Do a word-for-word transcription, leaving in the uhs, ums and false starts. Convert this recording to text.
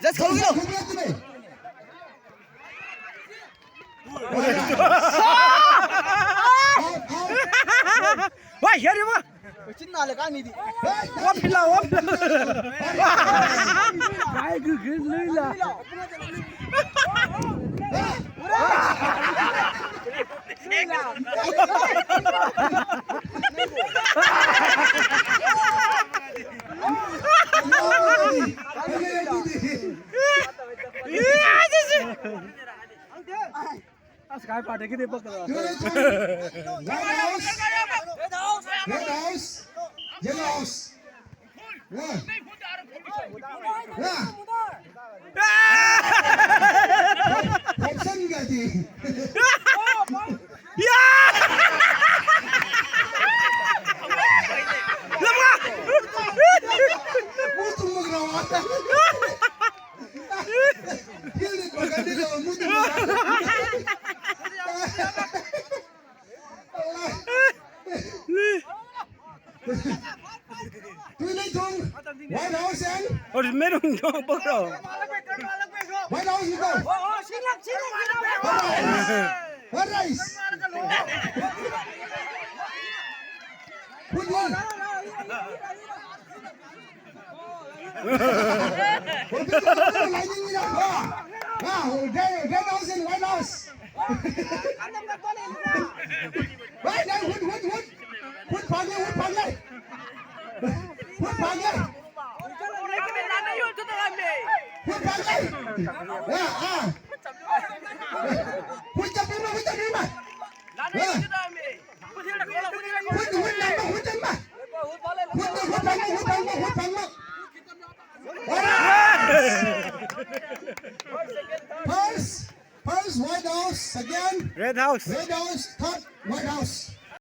Just hold on. ꯈꯨꯕꯤꯔꯛꯇꯨꯅꯦ꯫ ꯋꯥ, ꯍꯦꯔꯤꯃ꯫ ꯆꯤꯟ ꯅꯥꯜꯂꯀꯥꯟ ꯃꯤꯗꯤ꯫ ꯋꯥ ꯐꯤꯂꯥ, ꯋꯥ ꯐꯤꯂꯥ꯫ ꯀꯥꯏ ꯒꯨ ꯒꯨ ꯂꯨꯏ ꯂꯥ꯫ ꯑꯁ, ꯀꯥꯏ ꯄꯥꯗꯒꯤꯗꯤ ꯄꯛꯀꯗꯧꯔꯦ꯫ Red house. Red house. Yellow house. ꯌꯥ꯫ ꯌꯥ꯫ ꯍꯣꯞꯁꯟꯒꯗꯤ꯫ ꯌꯥ! ꯂꯝꯉꯥ! ꯃꯨ ꯇꯨꯝꯕꯒ꯭ꯔꯣ꯫ ꯐꯤꯜꯗ ꯄꯥꯈꯠꯂꯤꯗꯣ ꯃꯨ ꯇꯨꯝꯕꯒ꯭ꯔꯣ꯫ Tuilei Thong, White House and Oh, Merung Thong, bro. White House, you go. What rice? What rice? Put one. White House and White House. Right now, what, what, what? What, Pagla, what, Pagla? What, Pagla? What, Pagla? Yeah, ah. What, Pagla, what, Pagla? Yeah. What, what, Pagla, what, Pagla? What, what, Pagla, what, Pagla, what, Pagla? First, first White House, second Red House. Red House, third White House.